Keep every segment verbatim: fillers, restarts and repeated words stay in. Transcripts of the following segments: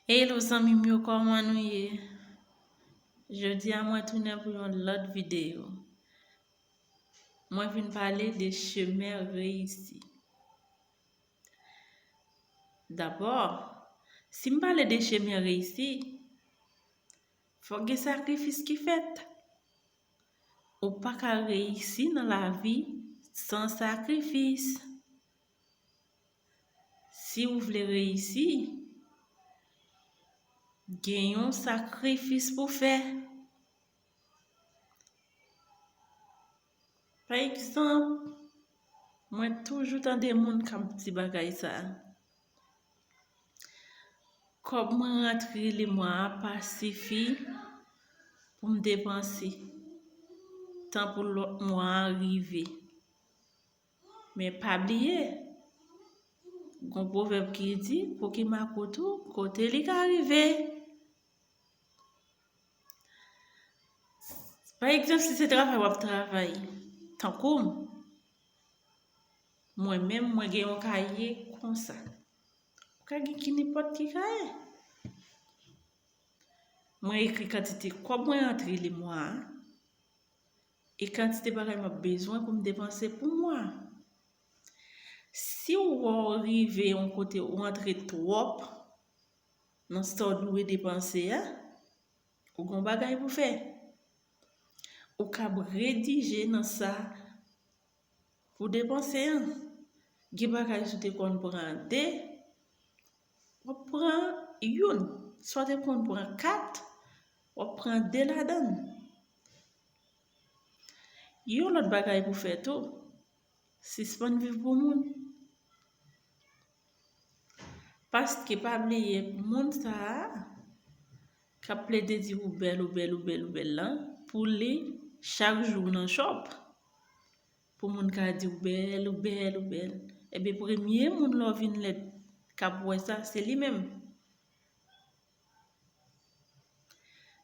Hello zanmi m yo, kòman nou ye? Jodi a mwen tounen pou yon lòt videyo. Mwen vin pale de chemen reyisi. Dabò, si m pale de chemen reyisi, fòk gen sakrifis ki fèt. Ou pa ka reyisi nan lavi san sakrifis. Si w vle reyisi, gen yon sakrifis pou fè. Pa egzanp, mwen toujou tande moun k ap di bagay sa a. Kòb mwen rantre lemwa a pa sifi pou m depanse tan pou lòt mwa a rive. Men pa bliye, gon pwovèb ki di, koki makout ou, kote li ka rive. Pa egzanp, si se travay w ap travay, tankou m, mwen menm, mwen gen yon kaye konsa. Ou ka gen ki nenpòt ki kaye. Mwen ekri kantite kòb mwen rantre lemwa a, e kantite bagay m ap bezwen pou m depanse pou mwa a. Si w wè w rive yon kote ou rantre twòp nan sa w dwe depanse a, ou gon bagay pou fè. Ou kab redije nan sa pou depanse an. Gen bagay si w te konn pran de, w ap pran youn. Si w te konn pran kat, w ap pran de ladan l. Yon lòt bagay pou fè tou, sispann viv pou moun. Paske pa bliye, moun sa a k ap plede di ou bèl, ou bèl, ou bèl, ou bèl lan, pou li, chak jou w nan chòp. Pou moun ka di ou bèl, ou bèl, ou bèl. Ebyen, premye moun lè w vin lèd k ap wè sa, se li menm.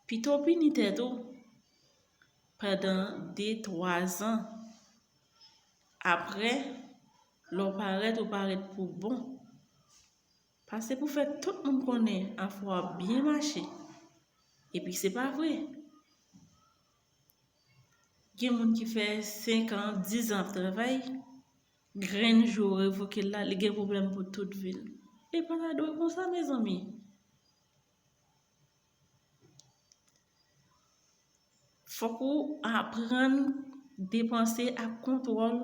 Pito w pini tèt ou pandan de, twa zan. Apre, lè w parèt, ou parèt pou bon. Pase pou fè tout moun konnen afè w ap byen mache. Epi se pa vre. Gen moun ki fè senk an, diz an ap travay, grenn jou yo revoke l la, li gen pwoblèm pou tout vi l. E pa ta dwe konsa, mezanmi. Fòk ou aprann depanse ak kontwòl.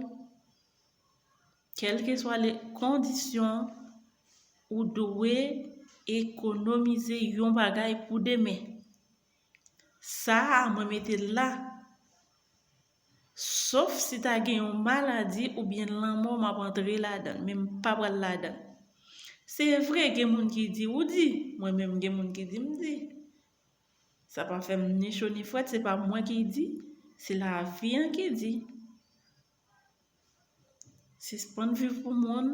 Kèlkeswa le kondisyon, ou dwe ekonomize yon bagay pou demen. Sa a, mwen mete l la. Sof si ta gen yon maladi oubyen lanmò, m ap antre ladan l, men m pa pral ladan l. Se vre, gen moun ki di ou di, mwen menm gen moun ki di m di. Sa pa fè m ni cho ni frèt, se pa mwen ki di, se lavi an ki di. Sispann viv pou moun,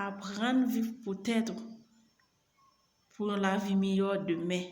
aprann viv pou tèt ou, pou yon lavi miyò demen.